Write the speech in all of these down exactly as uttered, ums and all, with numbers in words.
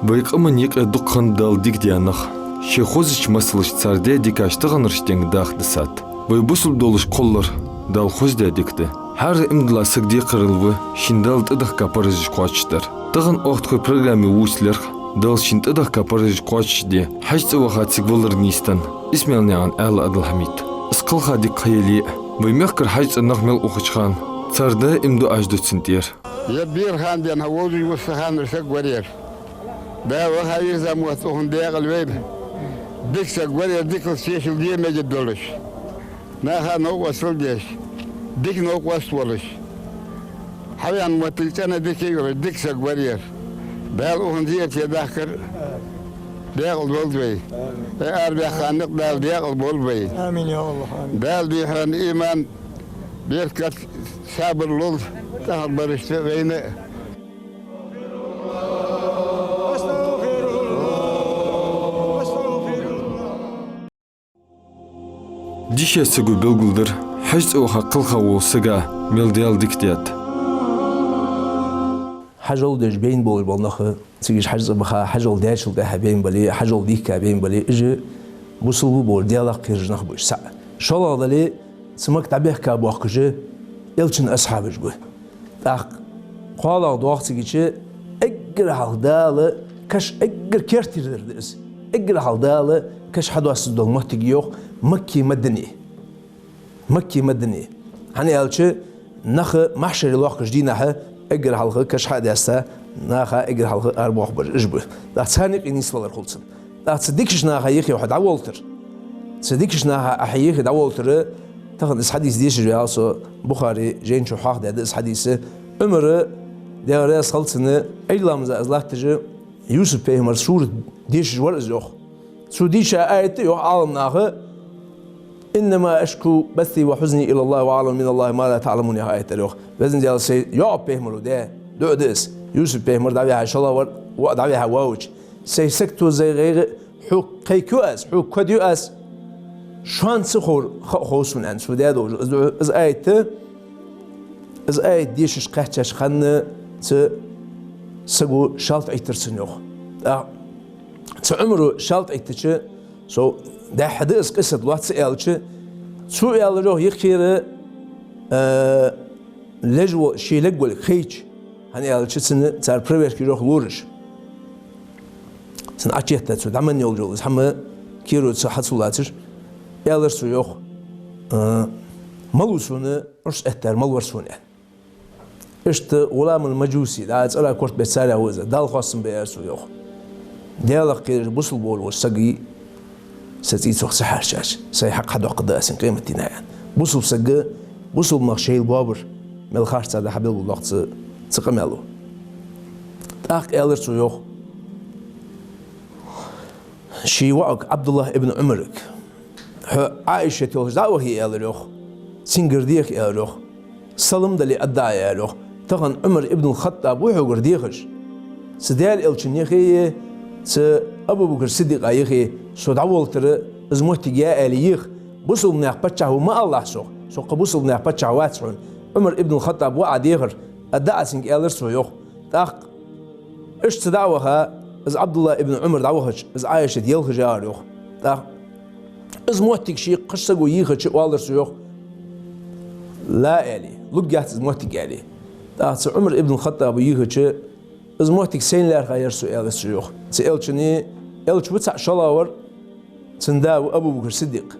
Вай къаман юкъе дукха хиннад Дала дика даь нах. Шоай хозача масалашца цар даь дикаш таханарча денга даха дисад. Вай бусалба долаш кхоллар Дала хоздаь дика да. ХӀара иман дола саг декхарийла ва шийна Дала тӀадехка паразаш кхоачашдар. Тахан оаха тхоай программе вувцалга лаьрхӀ, Дала шийна тӀадехка паразаш кхоачашде, Хьажцӏа ваха цига валар нийсденна, Исмаил-наькъан Ӏаьла Ӏабдул-Хьамид. Из кхелха дика ха яле а, вай мехкара ХьажцӀа нах мел ухача хана, цар даим дуӀаш ду цунна тӀера. Ер бера хана денз хьа вовзаш ва са ханара саг вар ер. Дала ваха вирза мотт укхун декъала вайна. Дика саг вар ер, дикалца тешал де мегаш долаш. Наха новкъостал деш, дика новкъост волаш. Хьавена моттиг цӀена дика а йолаш, дика саг вар ер. Дала укхун зерате дахкар декъала долда вай. Э, арабаьхка никъ Дала декъала болба вай. Амин, я Аллах, амин. Дала дийхьа иман, беркат, сабар лолда тӀехьа барашта вайна. Дийша саго белгалдир ХьажцӀа ваха кхелха волча сага мел Даьла дика даьд. Хьажол деш бейна болаш бола нах, цига уж ХьажцӀа баха, хьажол даьчул тӀехьа бейна бале, хьажол дийхка бейна бале, уж бусалба болаш Даьлах кхераш нах ба уж цхьаь. ШоллагӀа дале, цу Макка дӀабехка боахкаш Элчан асхьабаш ба. ТӀаккха кхоалагӀа доагӀа цига чу, эггара хьалха Дала каш эггара керттера дар да из. Эггара хьалха Дала каш хьадоасташ дола моттиг я йоах Макки Мадини. Макки Мадини. ХӀана аьлча, нах махьшаре лоахкача дийнахьа эггара хьалха каш хьа а даьста, наха эггара хьалха арабоахабараш уж ба. ТӀаккха царна юкъе нийсвалар хул цун. ТӀаккха цу дикача наха юхе хьо дӀаволийтар. Цу дикача наха Ӏа хьай юхе дӀаволийтар, тахан из хьадис дешаш ваьлча со, Бухаре жайна чу хьоахадаьд из хьадис. Ӏумара, Даьла раьза хилва цунна, Ӏуйра ламаза из латташ, Юсуп-пайхамара сурат дешаш вар из йоах. Цо дийша аят да йоах Ӏаламнаха: «إنما أشكو بثي وحزني إلى الله وأعلم من الله ما لا تعلمون», яха аят дар йоах. Везан Даьла, сай, Якъуб-пайхамара даь дуӀа да из. Юсуп-пайхамар дӀавихьа шоллагӀвар, воӀ дӀавихьа ваьлча. Сай сагото, сай гӀайгӀа хьога кхайкаю аз, хьога кодаю аз, шоана ца ховр ха а хов сона, аьнна, цо даь долаш из дуӀа, из аят да. Из аят дешаш кхаьчача хана цу саго шалта Ӏийтар цунна йоах. ТӀаккха цу Ӏумара шалта Ӏийтача, со дехьа да из къиссат лоацца аьлча, цо аьлар йоах, юхера, э, леш вола ший лергволга хайча, хӀана аьлча цунна цар проверка еш йоах лораша. Цунна Ӏочуетта цо дӀа мел йолаш йола из хӀама кера цо хьа ца лоацаш, аьлар цо йоах, э, малав сона, урс эттар малав сона, аьнна. Иштта ГӀуламул-Мажуси, дӀа цӀера корта беш царех ва из, Дала хоастам бе, аьлар цо йоах. Даьлах кхераш бусалба волаш вола саг, са цӀий цох ца хьарчача, сай хьакъ хьадоаккхаргда аз цунна къематдийнахьа, аьнна. Бусалба саг, бусалба нах шоайла боабар мел харцахьа да хьабелгалдоаккх цу, цу къамаьло. ТӀаккха аьлар цо йоах ший воӀага, Ӏабдуллахь ибн Ӏумарага: «Хьо Ӏаишат йолча дӀа а вахе, — аьлар йоах, — цунгара деха, — аьлар йоах, — салам дале, аргда Ӏа, — аьлар йоах. — Тахан Ӏумар ибн ал-ХаттӀаб ва хьогара дехаш. Цу Даьла Элчан юхеи, цу Абу-Бакр Сиддикъа юхеи со дӀаволийтар, из моттиг яь аьле еха. Бусалба наьха паччахь ва ма алалахь сох, со кхы бусалба наьха паччахь вац хьона. Ӏумар ибн ал-ХаттӀаб ва Ӏа дехар, аргда Ӏа цунга», — аьлар цо йоах. ТӀаккха иштта цу дӀа а ваха, из Ӏабдуллахь ибн Ӏумар дӀавахача, из Ӏаишат елхаш яр йоах. ТӀаккха из моттиг ший кхыча саго йийхача, оалар цо йоах: «Ла», — аьле, «лургьяц из моттиг», — аьле. ТӀаккха цу Ӏумар ибн ХаттӀаба йийхача: «Из моттиг сайна лаьрхӀа яр со», — аьлар цо йоах. Цу Элчани, Элча ва цхьаъ шоллагӀвар, цун да ва Абу-Бакр Сиддикъ.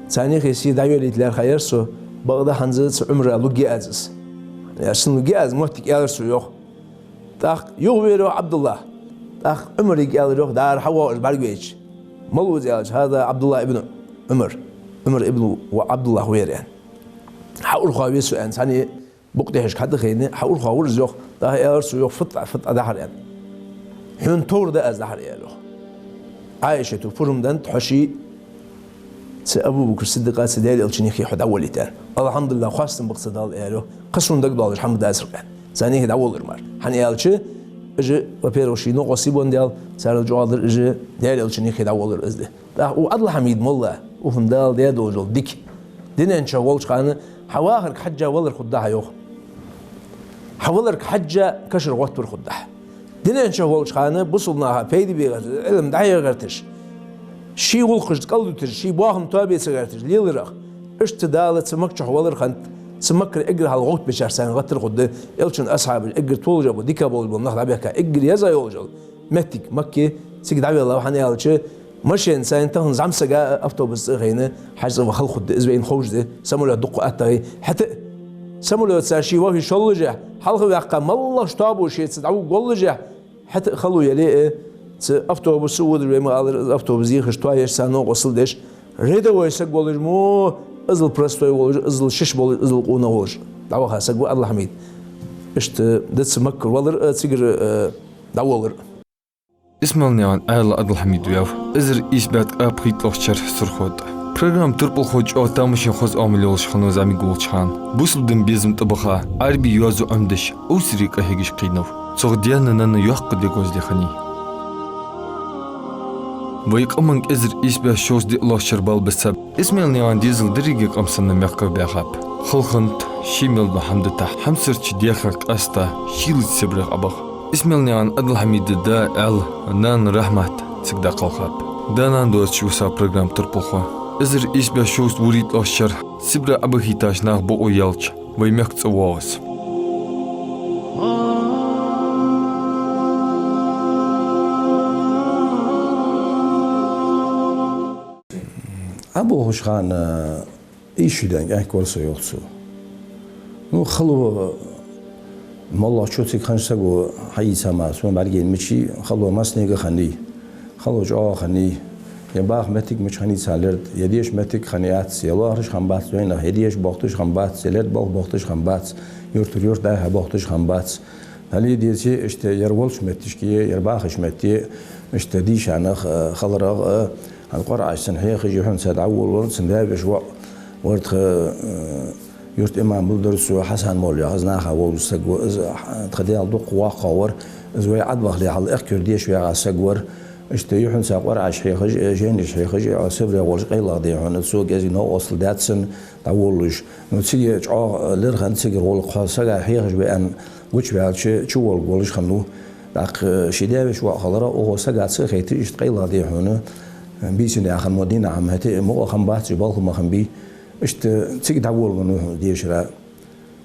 Царна юхе се дӀайолийта лаьрхӀа яр со, бакъда хӀанз цу Ӏумара лургья аз из. Яр цунна лургья аз моттиг, аьлар цо йоах. ТӀаккха юхавера йоах Ӏабдуллахь. ТӀаккха Ӏумарга аьлар йоах, дӀара хьавоагӀаш бӀаргавайча: «Малав из?» — аьлча: «ХӀаза Ӏабдуллахь ибн Ӏумар. Ӏумар ибн ва Ӏабдуллахь ва ер», — аьнна. «Хьаурхаве со», — аьнна, цхьанне букъ тӀехьашка хьатӀахайна, хьаурхавир из йоах. ТӀаккха аьлар цо йоах: «Фуд, фуд, дӀахьар», — аьнна. «Хьона товр да аз дӀахьар», — аьлар йоах. «Ӏаишата пурам деннад хьо ший цу Абу-Бакр Сиддикъа, цу Даьла Элчан юхе хьо дӀаволийта», — аьнна. «АлхьамдулиллахӀ, хоастам ба-кх цу Далла», — аьлар йоах. «Кхы сона дагадоалаш хӀама дацар-кх», — аьнна. Царна юхе дӀаволлар мара. ХӀана аьлча, уж, во-первых, ший новкъостий бенна даьлча, царел чӀоагӀа дар уж Даьла Элчан юхе дӀаволлар из да. ТӀаккха укх Ӏабдул-Хьамид молла, укхунна Дала даь долаш дола дика дунен чу волча хана, хьа вахарга хьежжа валар хургда хьа йоах. Хьа валарга хьежжа кашара гӀоттавар хургда хьа. Дунен чу волча хана бусалба наха пайда бе гӀерташ, Ӏилма дӀахье гӀерташ, ший гӀулакхаш кӀалдуташ, ший бахам тоабе ца гӀерташ леларах, иштта Дала цу Макка чу валар хиннад, цу Маккара эггара хьалха гӀовттабечарца царна гӀаттар хургда, Элчан асхьабаш эггара толаш бола, дика болаш бола нах дӀабаьхка, эггара еза йолаш йола моттиг Макка, цига дӀавеллав, хӀана аьлча, машенаца тахан зӀамсага автобус цӀа хайна, хьажцӀа ваха хала хургда, из вайна ховш да, самолёт дукха атта гӀий. ХӀаьта а самолётаца ший вахи шоллашехь, хьалха ваьккха моллагӀа тоабо шийца дӀавугаргволлашехь, хӀаьта а хало яле а, цу автобуса водаш вай ма аллара, из автобус дехаш тоаеш, царна новкъостал деш, рядовой саг волаш мо, иззал простой волаш, иззал шиш волаш, иззал къонах волаш дӀаваха саг ва Ӏабдул-Хьамид. Иштта да цу Маккара валар а, цигара, э, дӀаволлар а. Исмаилнаькъан Ӏаьла Ӏабдул-Хьамид ваьв эзар ийс бӀаь ткъаь пхийтталагӀча шера Сурхо тӀа. Программа турпалхо чӀоагӀа тамашийна хоза оамал йолаш хиннав зӀамига волча хана. Бусалба дина безам тӀабаха, Ӏарбий йоазув Ӏомадеш, Ӏусарий къахьегаш кхийнав. Цох даьна-нанна йоккха де-гӀозде хиннай. Вай къаман кӀеззига ийс бӀаь шовзткъа диълагӀча шера бала баьццаб Исмаилнаькъан дезал деррига къам санна мехках баьхаб. Хала хиннад, ший мел дола хӀама дитахь, хьамсарча дехар къаьста, шийлача Сибрех Ӏобаха. Исмаилнаькъан Ӏабдул-Хьамида да Ӏаьла, нана Рахьмат цига дӀакхалхаб. Да-нана доацаш висав программа турпалхо. Эзар ийс бӀаь шовзткъа вурийтталагӀча шера Сибре Ӏобахийташ нах бокъо яьлча, вай мехка цӀавоагӀа из. ӀобоагӀача хана ийс шу даьнна кӀаьнк вар со, йоах цо. Ну, хало моллагӀчо, цига хиннача саго хьаийца мара, сона бӀаргаяйна мичай, хало массанега хиннай. Хало чӀоагӀа хиннай. Е баха моттиг мича хиннай царна лерда, е деша моттиг хиннаяц, е лоархӀаш хиннабац вайнах, е деша бохийташ хиннабац, е лерда балха бохийташ хиннабац, юртара юрта дӀайха бохийташ хиннабац. Далла деза, иштта ер волча моттиге, ер бахача метте, иштта дийша нах, э, хиларах, э, хӀанз КъорӀаш цунна хьехаш, юххьанца дӀаволавеннав, цун даь-веший воӀ вар тха, э, юрта имам, Булдарсо Хьасан-молла яха, из наха вовзаш саг ва, из, э, тха Даьла дукха воккхагӀа вар, из вай Ӏадвахале хьалха Аьхкера деша ваьгӀа саг вар, иштта юххьанца КъорӀаш хьехаш, э, жайнаш хьехаш, э, Сибре волаш къайлагӀа, дий хьона, цо кӀезига новкъостал даьд цунна, дӀаволалуш. Ну, цига чӀоагӀа лерхӀам, цигара гӀулакх, хьо сага хьехаш ве аьнна гучаваьлча, чуволга волаш хиннав. ТӀаккха ший даь-веший воӀ хиларах, укхо сага ца хайташ, иштта къайлагӀа, дий хьона, бийсанна яхана мо дийнахьа ма хӀаьта, мукъа хиннабац, балха ма хиннабий. Иштта цига дӀаволавеннав хьона дешара.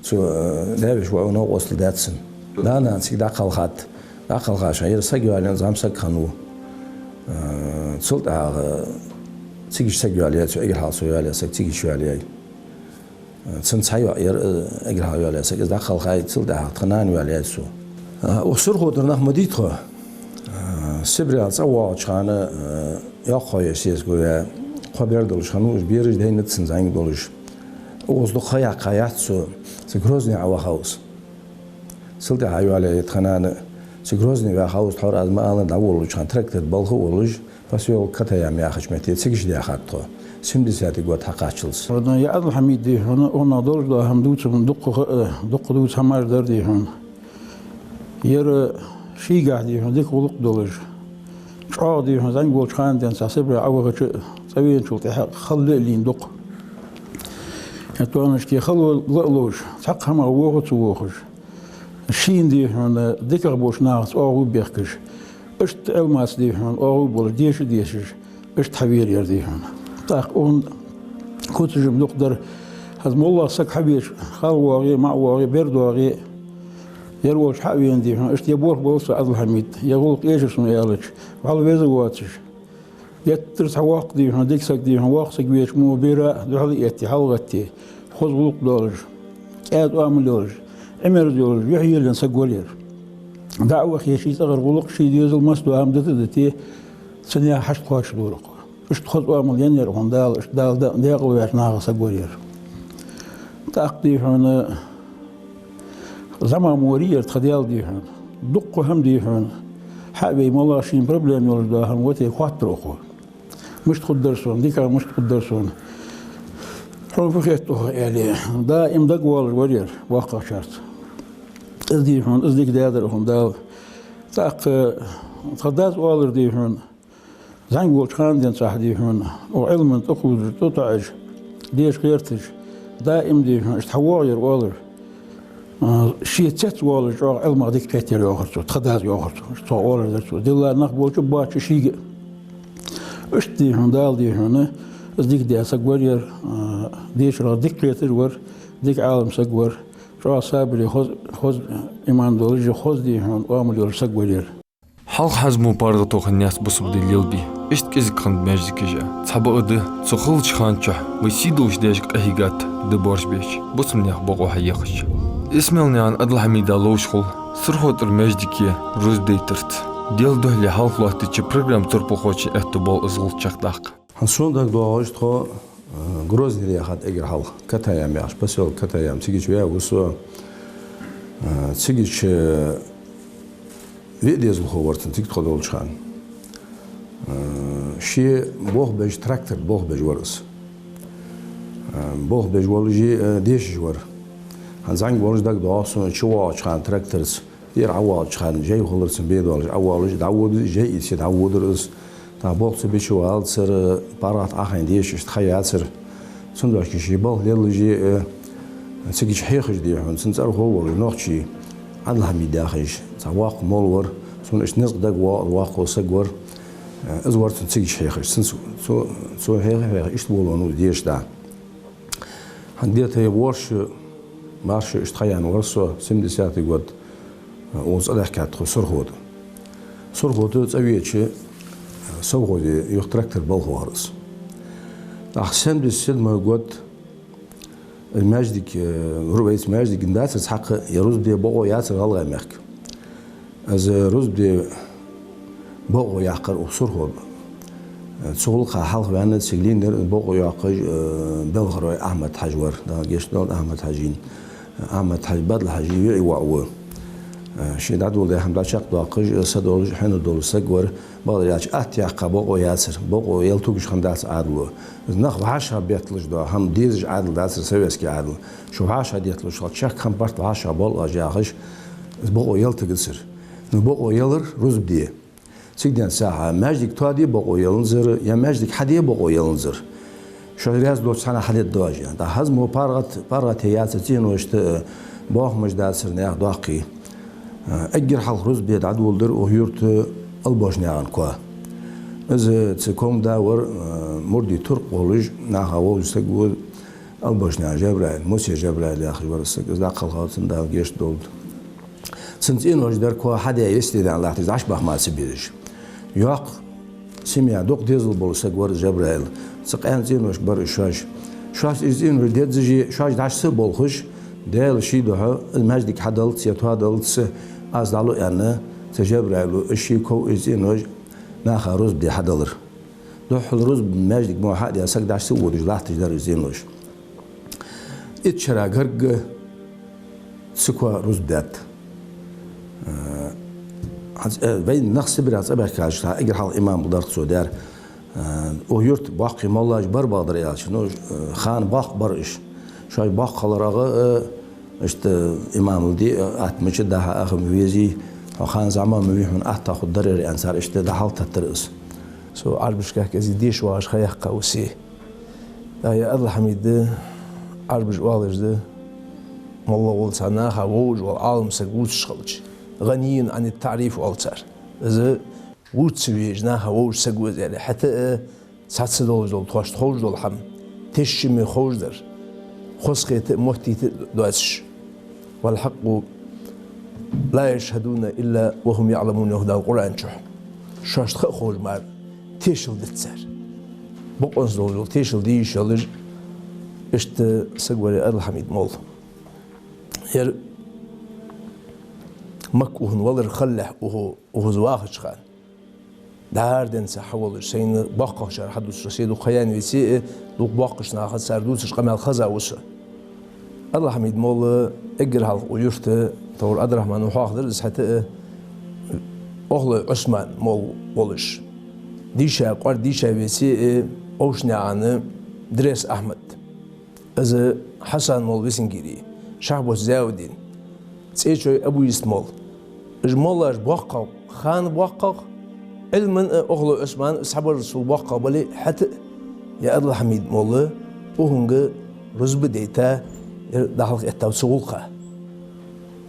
Цу, э, даь-веший воӀо новкъостал даьд цунна. Да-нана цига дӀакхалхад. ДӀакхалхача хана ер саг йоалаяьнна зӀамсаг хиннав. Э, цул тӀехьагӀа цига саг йоалаяьй цо, эггара хьалха цо йоалаяь саг цига йоалаяьй. Цун цхьа йоӀ яр, э, эггара хьалха йоалаяь саг, из дӀакхалхай, цул тӀехьагӀа тха нана йоалаяьй цо. Э, укх Сурхо тӀара нах ма дий тхо. Э, Сибре цӀавоагӀача хана, э, йоккхагӀа я сесаго ваь, кхо бер долаш хиннав, уж бераш дайнад цун зӀамига долаш. Укхаза дукха ха яьккха яц цо, цу Грозне Ӏовахав из. Цул тӀехьагӀа йоалаяьй тха нана, цу Грозне ваьхав из, тхьовра аз ма аллара, дӀаволалуча хана трактор балха а волаш, посёлок Катаям яхача метте, цигача даьхад тхо. Семидесятый год хьакхаччалца. Ер Ӏабдул-Хьамид, дий хьона, укханах долаш дола хӀама дувца, дукха ха-, дукха дувца хӀамаш дар, дий хьона. Ер шийгахьа, дий хьона, дика гӀулакх долаш, чӀоагӀа, дий хьона, зӀамига волча хана денз цхьа Сибре Ӏовахача, цӀавеначул тӀехьагӀа хала лелийнав дукха. Ер тонашке хало ла а ловш, цхьаккха хӀамах воха а ца вохаш, шийна, дий хьона, дикагӀа болча нахаца оагӀув а бехкаш, иштта Ӏилманца, дий хьона, оагӀув болаш, деша а дешаш, иштта хьавера ер, дий хьона. ТӀаккха укхун куцаш-м дукха дар. ХӀанз моллагӀа саг хьавеча, хьалвоагӀе, маӀа воагӀе, бер доагӀе, ер волча хьа а вена, дий хьона, иштта ер болх баьлар цо, Ӏабдул-Хьамид, ер гӀулакх эшар сона аьлча, вӀалла веза воацаш. Геттара цхьа воккха, дий хьона, дика саг, дий хьона, воккха саг веча мо бера а духьала а этте, хьалгӀетте, хоза гӀулакх долаш, кӀаьда оамал йолаш, Ӏимерза йолаш, юхь елаенна саг вар ер. ДӀа а вахе, ший цӀагӀара гӀулакх, ший дезал, массадола хӀама дита а дите, цунна хьашт кхоачашдора-кх. Иштта хоза оамал енна яр хьона Дала, иштта Дала да-, даькъала ваьча нахах саг вар ер. ТӀаккха, дий хьона, зӀамагӀа ма варий ер тха Даьла, дий хьона. Дукха хӀама, дий хьона, хьа а вей, моллагӀа шийна проблема йолаш дола хӀама ватий, хоаттар укхо. Мишта хургдар сона, дикагӀа мишта хургдар сона? Хьона фу хет укхох, аьле, даим дагавоалаш вар ер боккхагӀчарца. Из, дий хьона, из дика даьдар хьона Дала. ТӀаккха тха дас оалар, дий хьона, зӀамига волча хана денз цхьа, дий хьона, укх Ӏилманна тӀакхувзаш, тӀатоӀаш, деша гӀерташ, даим, дий хьона, иштта хьавоагӀа ер, оалар. А, ше цецвоалаш чӀоагӀа Ӏилмах дика кхетар йоахар цо, тха дас йоахар цо. Цо оалар дар цо. Дилла нах болча бача шийга. Иштта дий хьона, Дала дий хьона, из дика даь саг вар ер, а, дешарах дика кхетар вар, дика Ӏалам саг вар, чӀоагӀа сабаре хоза, хоза иман долаш, хоза дий хьона, оамал йолаш саг вар ер. Хьалха хьазмо паргӀато хиннаяц бусалба дин лелабе. Иштта кӀезига хиннад маьждигаш а. Цхьабакъда, цу хиллача хана чухь вай сийдолча даьшка къахьийгад ди боаржабеш, бусалба наьха бокъо хьаехача. Исмаилнаькъан Ӏабдул-Хьамида ловш хул СурхотӀара маьждиге рузба дайтарца. Даьла духьале хьалха лоаттача программа турпалхочун аьттув боал из гӀулакх чакхдаккха. ХӀанз сона дагадоагӀаш тхо, э, Грозне яхад эггара хьалха, Катаям яхаш, посёлок Катаям, цигача ваь ва со, э, цигача, э, виъ дезалхо вар цун цига тхо долча хана. Э, ше болх беш, трактор болх беш вар из. Э, болх беш волаш, э, дешаш вар. ХӀанз зӀамига волаш дагадоагӀа сона, чувоагӀача хана тракторца, тӀера Ӏовоалача хана, жай хулар цун бе долаш, Ӏовоалаш, дӀавода, жай ийца дӀаводар из. ТӀаккха болх ца беча валацар, паргӀата Ӏохайна дешаш тха яцар. Цудухьа ше балха леллаш, э, цигача хьехаш дий хьона, цун цӀерагӀа волаш нохчий, Ӏабдул-Хьамид яхаш, цхьа воккха молла вар, сона иштта низ дагавоагӀа, воккха саг вар, э, из вар цун цигача хьехаш. Цун цо, цо, цо хьеха, хьеха, иштта волавеннав из дешаш дӀа. ХӀанз где-то ворхӀ шу, бархӀ шу иштта ха яьнна вар со, семидесятый год, э, укхаза цӀадаьхкад тхо СурхотӀа. СурхотӀа цӀавеча, э, совхозе юха трактор балха вахар из. ТӀаккха семьдесят седьмой год, э, маьждиг, э, ру-, вайца маьждиг дацар цхьаккха, е рузба де бокъо яцар ГӀалгӀай мехка. Из рузба де бокъо яьккхар укх СурхотӀа. Цу гӀулакха хьалха ваьнна, цига лийннар бокъо йоаккхаш, э, Белхарой Ахьмад-Хьажа вар, Дала гешт долда Ахьмад-Хьажийна. Ахьмад-Хьажа Бадла-Хьажий йиӀий воӀ ва. Э, ше дӀадоладаь хӀама дӀачакхдоаккхаш, э, са долаш, хьона долаш саг вар, бакъдар аьлча, атта яьккха бокъо яцар, бокъо яла тугаш хиннадац Ӏаьдало. Из нах вӀашагӀбетталуш дола хӀама, дезаш Ӏаьдал дацар, советски Ӏаьдал. Шу вӀашагӀдетталуш хилча, чехка хӀама барт вӀашагӀбоал оаш яхаш, из бокъо яла тагацар. Ну, бокъо ялар рузба де. Цигден сахьа маьждиг тоаде бокъо яланзар, е маьждиг хьаде бокъо яланзар. Шоаш раьза долча цхьанне хьадергда оаш. ТӀаккха хӀанз мо паргӀат-, паргӀата яцар цӀеношта, э, боахамаш дацар наьха доккхий. Э, эггара хьалха рузба де дӀадоладир укх юрта Албошнаькъан коа. Из цу комда вар, э, Мурди Турк волаш, наха вовзаш саг ва, Албошнаькъан Жабраил, Мусе Жабраил яхаш вар саг, из дӀакхалхав цун, Дала гешт долда. Цун цӀенош дар коа хьадаь, йисте даьнна латташ, дӀаш баха ма ца безаш. Йоккха семья, дукха дезал бола саг вар Жабраил. Цу къаьна цӀеношка бар уж шоаш. Шоаш из цӀенош дезаш, шоаш дӀаш ца болхаш, Даьла ший духьа, из маьждиг хьадаллалца, е тоадаллалца, аз дӀалу аьнна, цу Жабраила, из ший ков из цӀенош наха рузба де хьадалар. Духхьал рузба маьждиг мо хьа а даь, саг дӀаш ца водаш латташ дар из цӀенош. Итт шера гаргга цу коа рузба даьд. Э, хӀанз, э, вай нах Сибрех цӀабаьхкача, эггара хьалха имам дар цо даьр. Э, укх юрта боккхий моллаш бар, бакъдар аьлча, ну, э, хана боккха бар уж. Шоаш боккха хиларах, э, иштта имамал де, э, атта мича дахьа аха ма везий, хьо хана зӀамига ма вий, хьона атта хургдар ер аьнна, цар иштта дӀахьалтаттар из. Со Ӏарбашка кӀезига деша вагӀаш ха яьккха ва се. ТӀаккха ер Ӏабдул-Хьамид, Ӏарбаша оалаш да, моллагӀа вола, цхьа наха вовзаш вола Ӏалам саг вувцаш хилча, гӀанийюн Ӏанит-таӀриф оал цар. Из вувца ца везаш, наха вовзаш саг ва из аьле, хӀаьта а цхьацца долаш дола, тхоашта ховш дола хӀама тешаме ховш дар, хоза хета а, моттийта а доацаш. «والحق لا يشهدون إلا وهم يعلمون», йоах Дала Къуръан чу. Шоашта ха а ховш мара тешал дац цар. Бокъонца долаш дола тешал де йиш йолаш иштта саг вар ер Ӏабдул-Хьамид молла. Ер Макка укхун валар хилалехь, укху-, укхаза вахача хана, дӀаара денз хьаволаш, сайна боккхагӀчар хьадувцаш, се дукха ха яьнна веце а, дукха боккхача наха цар дувцаш къамаьл хеза ва со. Ӏабдул-Хьамид молла эггара хьалха укх юрта, товр Ӏабдурахьман ва хьоахадаьр из, хӀаьта а, Охлой Ӏусман молла волаш. Дийша, кӀоарга дийша веце а, Овшанаькъан Дрес Ахьмад. Из Хьасан молла Весенгире, Шахбоц Зиявдин, ЦӀечой Абуйист молла. Уж моллаш боккхагӀа, хана боккхагӀа, Ӏилман а, Охлой Ӏусман а, цхьабарашцул боккхагӀа бале а, хӀаьта а ер Ӏабдул-Хьамид молла укхунга рузба дайта, ер дӀахьалха эттав цу гӀулакха.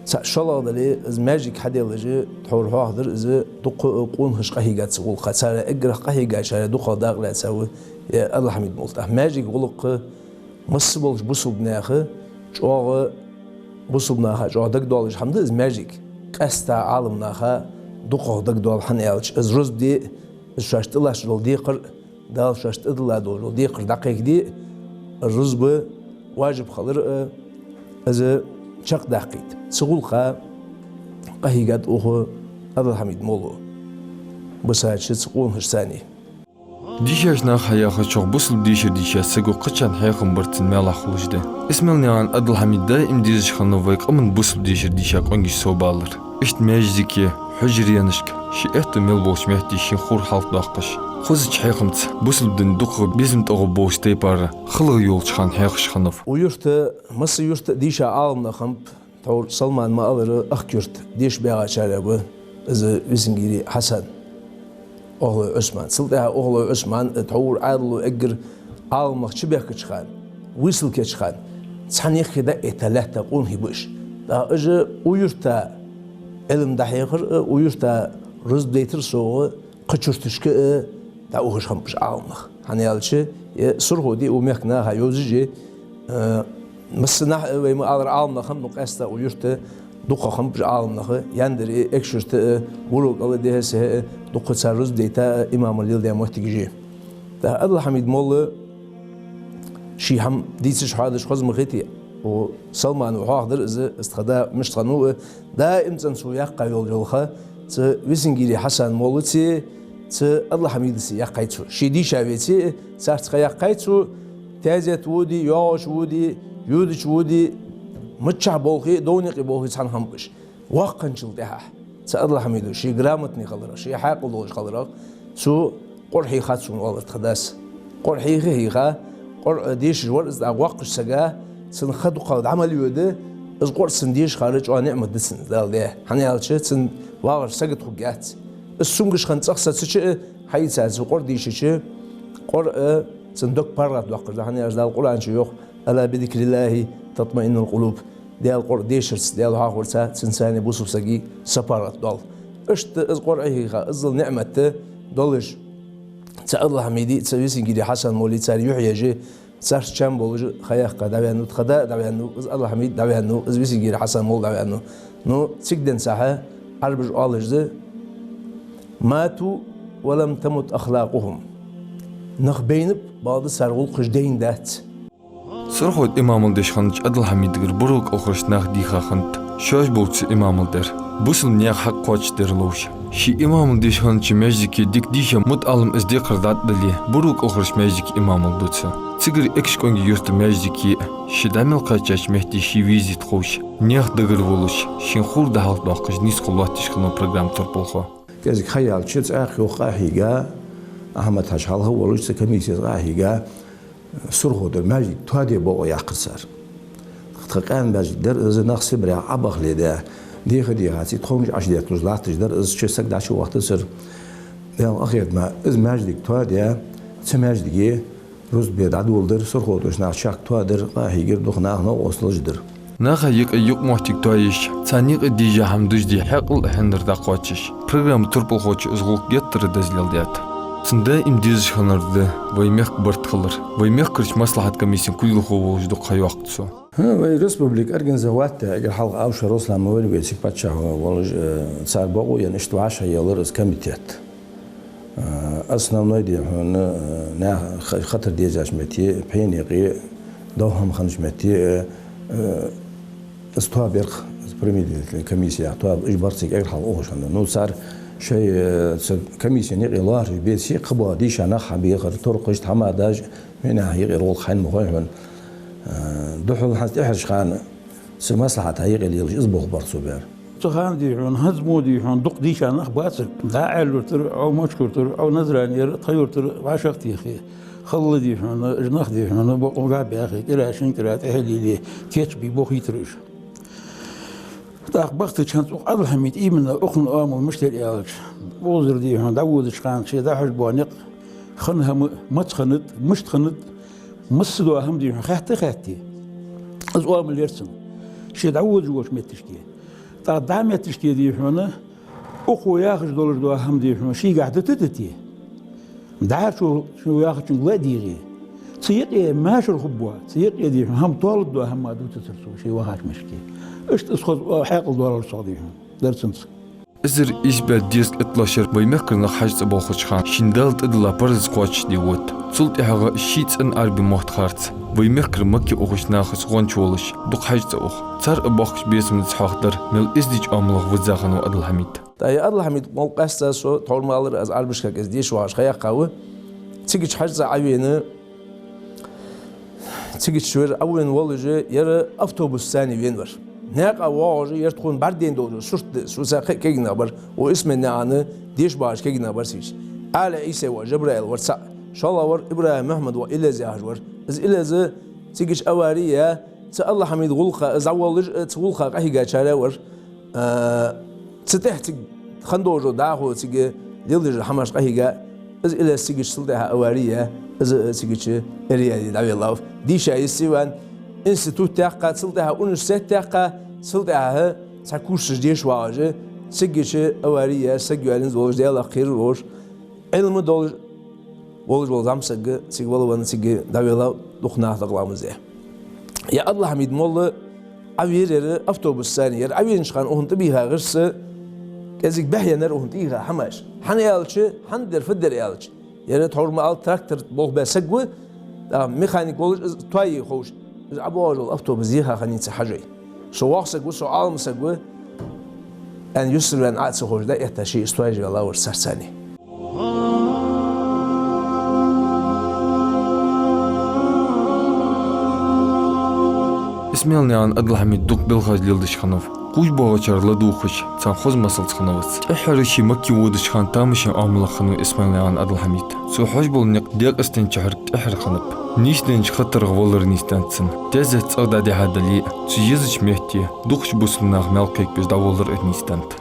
Цхьа шоллагӀа дале, из маьждиг хьаделлаш, тхьовра хьоахадир из, дукха къонахаш къахьийгад цу гӀулакха. Царех эггара къахьийгачарех дукхагӀа дакъа лаьцав ер Адалхьамид-молла. ТӀаккха маьждига гӀулакх масса болча бусалба наха чӀоагӀа, бусалба наха чӀоагӀа дагадоалаш хӀама да из маьждиг. Къаьстта Ӏаламнаха дукхагӀа дагадоал, хӀана аьлча из рузба де, из шоашта тӀалатташ дола декхар, Дала шоашта тӀадилла дола декхар дӀакхайкаде, рузба важиб хилар а, из чакхдаккхийта. Цу гӀулакха къахьийгад укх Адалхьамид-молло, бусалба цу къонахашца цхьана. Дийшача наха хьаяхачох, бусалба дешар дийша саго кхычарна хьехам бар цун маьлах хулаш да. Исмаил-наькъан Адалхьамид даим дезаш хиннав вай къаман бусалба дешар дийша къонгаш совбалар. Иштта маьждиге, хьужаренашка, ший аьттув мел болча метте шийна ховр хьалхадоаккхаш, хозача хьехамца бусалба дина дукхагӀа безам тӀагӀоргболча тайпара халагӀа йолча хана хьехаш хиннав. Укх юрта, масса юрта а дийша Ӏаламнах хиннаб, тхьовра Салмана ма аллара, Ахк-Юрта деша багӀачарех ва из Висангири Хьасан, Охлой Ӏусман. Цул тӀехьагӀа Охлой Ӏусман, тхьовра Ӏаьдало эггара Ӏаламнах чубаьхкача хана, висалкеча хана, цхьанне хи дӀаэтта лаьтта къонахий ба уж. ТӀаккха уж укх юрта Ӏилма дӀахьехар а, укх юрта рузба дайтар а совгӀа, кхыча юрташка а дӀаухаш хиннаб уж Ӏаламнах. ХӀана аьлча, ер Сурхо ди укх мехка наха йовзаш я, э, массанахьа а вай ма аллара Ӏаламнах хиннаб, но къаьстта укх юрта дукха хиннаб уж Ӏаламнах, Яндаре а, Экажкъонгий-Юрта а, Буро-КӀала а, Дехьа-Сехьа а, дукха цар рузба дайта а, имамал леладаь моттигаш я. ТӀаккха Адалхьамид-молла ший хӀама дийцаш хьоадеш хоза ма хетий, укх Салмана хьоахадир из, из тха да мишта хиннав а, даим цӀена цо яьккха йола йолха, цу Висангири Хьасан-моллаца а, цу Адалхьамидаца а яьккхай цо. Ше дийша веце а, царца ха яьккхай цо, таьзета воде, йоагӀача воде, йодача воде, миччахьа болхе а, довна юкъе болхе а цхьана хиннаб уж. Воккха хинначул тӀехьагӀа цу Адалхьамида, ше грамотни хиларах, ше хьаькъал долаш хиларах, цо Къуръан хьийха цунна, оалар тха дас. Къуръан хьийха, хьийха, Къуръан дешаш вар из, тӀаккха воккхача сага цун ха дукхагӀа дӀа мел йода, из Къуръан цунна дешахар чӀоагӀа ниӀмат да цунна Дала даь. ХӀана аьлча, цун вагӀар сагота хургьяц. Из цамогаш хинна цӀагӀа сацача а, хьаийцача цо Къуръан дийшача, Къуръан цун дог паргӀатдоаккхаш да, хӀана аьлча Дала Къуръан чу йоах: «ألا بذكر الله تطمئن القلوب». Даьла Къуръан дешарца, Даьла хьоахаварца цунца цхьана бусалба сага са паргӀатдоал. Иштта из Къуръан хьийха, иззал ниӀмат долаш, цу Адалхьамиди, цу Висангири Хьасан-моллаи цар юхь еш, царца чам болаш ха яьккха дӀаваьннав тха да а, дӀаваьннав из Адалхьамид, дӀаваьннав из Висангири Хьасан-молла, дӀаваьннав. Но цига денз цхьа Ӏарбаша оалаш да: «ماتوا ولم تمت أخلاقهم». Нах байнаб, бакъда цар гӀулакхаш дайна дац. Сурхо тӀа имамал деш хиннача Адалхьамидагара Буро-КӀалхарча наха дийха хиннад шоаш болча имамал дар, бусалба наьха хьакъ кхоачашдер ловш. Ший имамал деш хиннача маьждиге дика дийша мутаӀалим из декхар дӀатӀадале, Буро-КӀалхарча маьждиге имамал ду цо. Цигара Экажкъонгий-Юрта маьждиге а, ше дӀа мел кхаьчача метте ший везийта ховш, наьха дагара волаш, шийна ховр дӀахьалхадоаккхаш, нийсхо лоаттадеш хиннав программа турпалхо. КӀезига ха яьлча, цӀаькха юха къахьийга, Ахьмад-Хьажа хьалха а волаш, цу комиссеца къахьийга, Сурхо тӀара маьждиг тоаде бокъо яьккхар цар. Тха къаьна маьждиг дар из, нах Сибрех Ӏобаха леладаь, деха-деха цӀи тхонгаш Ӏочудетталуш латташ дар из, чу саг дӀачувахийтацар. Даьла къахетама, из маьждиг тоадаь, цу маьждиге рузба бе дӀадоладир, Сурхо тӀара уж нах чехка тоадир, къахьийгар, дукха наха новкъостал луш дир. Наха юкъе юкъмоттиг тоаеш, царна юкъе дийша хӀама дужде хьаькъал а хьинар дӀакхоачаш, программа турпалхочо из гӀулакх геттара деза леладаьд. Цун даим дезаш хиннар да вай мехка барт хилар. Вай мехкарча маслахьата комиссен кулгалхо волаш дукха ха йоаккх цо. ХӀа, вай республика организовать даь, эггара хьалха Аушев Руслан ма варий вай цига паччахь волаш, э, цар бокъо енна, иштта вӀашагӀъеллар из комитет. Э, основной, дий хьона, э, наьха ха-, хатар дезача метте, пхьенекъи, довхӀам хиннача метте, э, э, из тоабаьраш, из премьер-министрера комиссех тоабаь, уж бар цига эггара хьалха ухаш хиннар. Ну, цар шоай, э, цу комиссен юкъе лоархӀаш беце, кхыбола дийша нах хьабехар, туркхашта, хӀамадаш, минаха юкъера гӀулакх хьайна ма хой хьона. Э, духхьал хӀанз тӀехьарча хана цу маслахьата юкъе лелаш из болх бар цо баьр. Цу хана, дий хьона, хӀанз мо, дий хьона, дукха дийша нах бацар. ДӀа Ӏаьлий-Юртара, Ӏо Мочкъий-Юртара, Ӏо Назрани-Юртара, тха юртара вӀашагӀтехе. Халла, дий хьона, уж нах, дий хьона, бокъо гӀа баьхе, кӀира шин кӀира тӀехьа лелае, кийчбе бохийтар уж. ТӀаккха бахтача хана укх Адалхьамида именно укхун оамал мишта яр аьлча, укхазара, дий хьона, дӀаводача хана ше дӀахьош бола никъ, хинна хӀама маца хиннад, мишта хиннад, массадола хӀама, дий хьона, хаьтта а хаьтте, из оамал яр цун. Ше дӀаводаш волча метташка. ТӀаккха дӀа метташка, дий хьона, укхо яхаш долаш дола хӀама, дий хьона, шийгахьа дита а дите, дӀахо шо яхачунга ла а дийгӀе, цу юкъе машар хургбола, цу юкъе, дий хьона, хӀама толаш дола хӀама дувцацар цо ший вахача метташка. Иштта из хоза хьаькъал долаш сох, дий хьона, дар цунца. Эзар ийс бӀаь дезткъа итлагӀа шера вай мехкара нах Хьажцӏа болхача хана шийна Дала тӀадилла параз кхоачашде вода. Цул тӀехьагӀа ший цӀен Ӏарбий мотт харц, вай мехкара Макке ухача нахаца гӀонча волаш, дукха Хьажцӏа ух. Цар а бохкача бесамца хьоахадар, мел эздийча оамалах визза хиннав Ӏадалхьамид. ТӀаккха ер Ӏадалхьамид молла къаьстта со, тхьовра ма аллара, аз Ӏарбашка из деша вагӀаш ха яьккхав. Цига Хьажцӏа Ӏовена, цига вар Ӏовена волаш, ер автобусаца вена вар. Наькъа воагӀаш, ер тхона бӀаргадайна долаш сурт да, цу саьрхой кагий нах бар, укх Исмаил-наькъан деша багӀаш кагий нах бар цига. Ӏаьла Ӏийса воӀ Жабраил вар цаӀ, шоллагӀа вар ИбрахӀим-Мухьаммад воӀ Илез яхаш вар. Из Илез цига авари яь, цу Ӏадалхьамида гӀулакха, из дӀаволлаш, цу гӀулакха къахьийгачарех вар. А, цу тӀехьа цига хинна долаш дола дӀахо цига леладеш дола хӀамаш къахьийга, из Илез цига цул тӀехьа авари яь, из а цига эраяде дӀавеллав. Дийша йисте ваьнна, институт яьккха, цул тӀехьа университет яьккха, цул тӀехьа цхьа курсаш деша вагӀаш, цига авари яь, саг йоаллинза волаш, Даьлах кхерар волаш, Ӏилма долаш волаш вола зӀамсаг цига вала венна, цига дӀавеллав, дукха наха дакъа ламаз даь. Ер Ӏадалхьамид молла Ӏовера ер автобусаца, ер Ӏовенача хана укхунна тӀабийха гӀирс кӀезига бӀехъеннаяр укхунна тӀайийха хӀамаш. ХӀана аьлча, хӀана дар, фу дар аьлча, ер тхьовра ма аллара трактор болх баь саг ва, а, механик волаш из тоае ховш, из ӀобоагӀаш вола автобус еха хиннай цу Хьажий. Со воккха саг ва, со Ӏалам саг ва, аьнна, юстара ваьнна Ӏо а ца ховш, дӀаэтта ше из тоаеш ваьлла вар царца. Исмаил-наькъан Ӏадалхьамид дукха белхаш леладеш хиннав. Кхувш боагӀачар ладувгӀаш, царна хоза масалца хиннав из. ТӀеххьара ше Макке водача хана тамашийна оамалах хиннав Исмаил-наькъан Ӏадалхьамид. Цо хьожаш бола никъ Даькъастен чухьара тӀеххьара хиннаб. Нийсденнача хатарах валар нийсденнад цун. Тезет цӀагӀа дӀадихьа дале а, цу езача метте дукхача бусалба наха маьл кхайкабеш дӀаволлар а нийсденнад.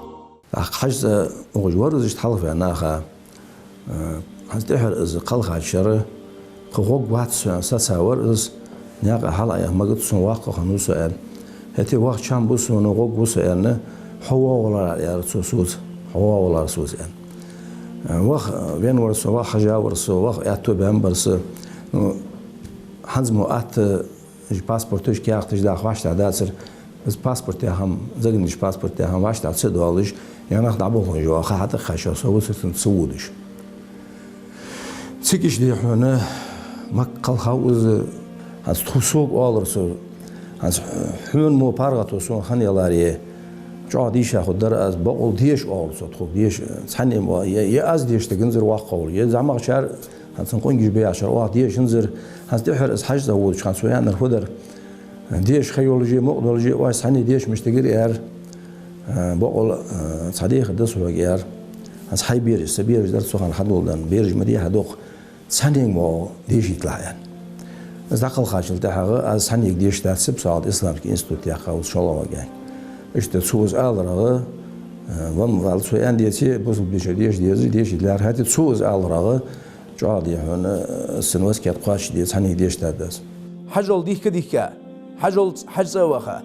ТӀаккха Хьажцӏа ухаш вар из, иштта хьалха ваьнна наха, э, хӀанз тӀеххьара из кхелхача шера, кхы гӀоргвац со аьнна, сацавар из, наькъа хьалъяха магац сона, воккха хиннав со аьнна. ХӀаьта ваха чам ба сона, гӀоргва со аьнна, хьо воагӀалара, аьлар цо соца, хьо воагӀалара соца аьнна. Э, ваха, э, венна вар со, ваха хьажа вар со, ваха аьттув баьнна бар са. Ну, хӀанз мо атта, уж паспорташ, каьхаташ даха вӀаштӀехьа дацар. Из паспорт яха хӀама, заграничный паспорт яха хӀама вӀаштӀехьа ца доалаш, янах дӀаболхаш ва, ха хьатӀакхаьчав со, вусарцан ца водаш. Цига иштта, дий хьона, Макка кхелхав из, хӀанз тхо, сога оалар цо, хӀанз хьона мо паргӀато сона хинна яларе, чӀоагӀа дийша хургдар аз, бокъонца деша, оалар цо, тхога деша, цхьанне мо, е, е аз дешаш дагадоацар воккхагӀволга, е зӀамагӀчар, хӀанз цун къонгаш ба яхачар, оаха дешанзар, хӀанз тӀеххьара из Хьажцӏа водача хана цо аьннар фу дар. Деша ха йолаш, мукъа долаш, оаш цхьанне деша мишта дагар, аьлар. Бокъонца, цхьа дехар да сога, аьлар. ХӀанз хьай бераш, са бераш дар цу хана хьадоладенна, бераш ма дий хьа дукха, цхьаннега мо дешийталахь, аьнна. Из дӀакхелхачул тӀехьагӀа аз цхьаннега дешаш дац, сибсагӀат исламский институт яьккхав шоллагӀа ваьнна. Иштта цо из аларах, вамма вала цо аьнна деце, бусалба дешар деша деза, дешийталар, хӀаьта цо из аларах, чӀоагӀа, дий хьона, сона васкет кхоачашде, цхьаннега дешаш дац аз. Хьажол дийхка-дийхка, Хьажол, Хьажцӏа а ваха,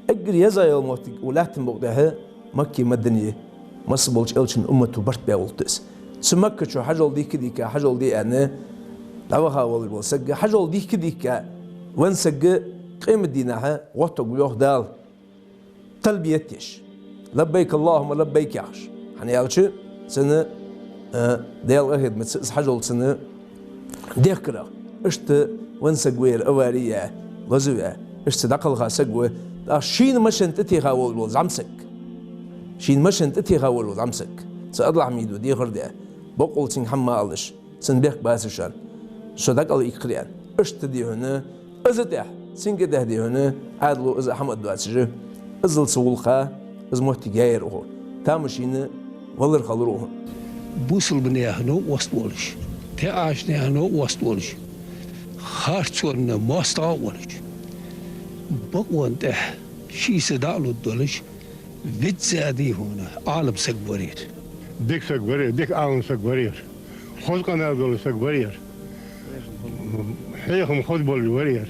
эггара езагӀа йола моттиг укх лаьттан букъа тӀа Макка, Мадина, масса болча элчан уммато барт баь гӀулакх да из. Цу Макка чу Хьажол дийхка-дийхка, Хьажол де аьнна, дӀаваха волаш вола саг, Хьажол дийхка-дийхка венна саг къематдийнахьа гӀоттаргва, йоах Дала, талбият деш, «Лаббайк Аллахумма лаббайк» яхаш. ХӀана аьлча, цунна, э, Даьла къахетамца из Хьажол цунна дехкарах. Иштта венна саг ва ер, авари яь, лозаваь, иштта дӀакхелха саг ва, тӀаккха шийна машен тӀатеха волаш вола зӀамсаг. Шийна машен тӀатеха волаш вола зӀамсаг. Цу Ӏадалхьамида дехар даь, бокъонца цунга хӀама ма алалаш, цун бехк бацар шоана, со дӀакӀалйийккхар, аьнна. Иштта, дий хьона, из а тӀехьа, цунга а тӀехьа, дий хьона, Ӏаьдало из а хӀама а доацаш, иззал цу гӀулакха, из моттиг яьяр укхо. Тамашийна валар хилар укхун. Бусалба наьха новкъост волаш, таьӀача наьха новкъост волаш, харцонна моастагӀа а волаш, бокъонца тӀехьа ший са дӀа а лургдолаш, везза, дий хьона, Ӏалам саг вар ер. Дика саг вар ер, дика Ӏалам саг вар ер. Хоза къамаьл дола саг вар ер. Хьехам хоза болаш вар ер.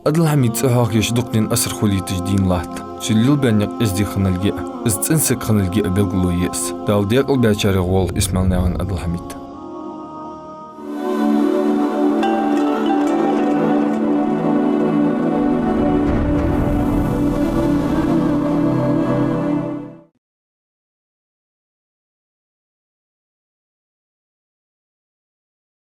Ӏадалхьамида цӀи хьоахаеш дукха ден асар хулийташ дийна латт. Цо лелабаь никъ эздий хинналга а, из цӀена саг хинналга а белгало я из. Дала даькъалбаьчарех вола Исмаилнаькъан Ӏабдул-Хьамид.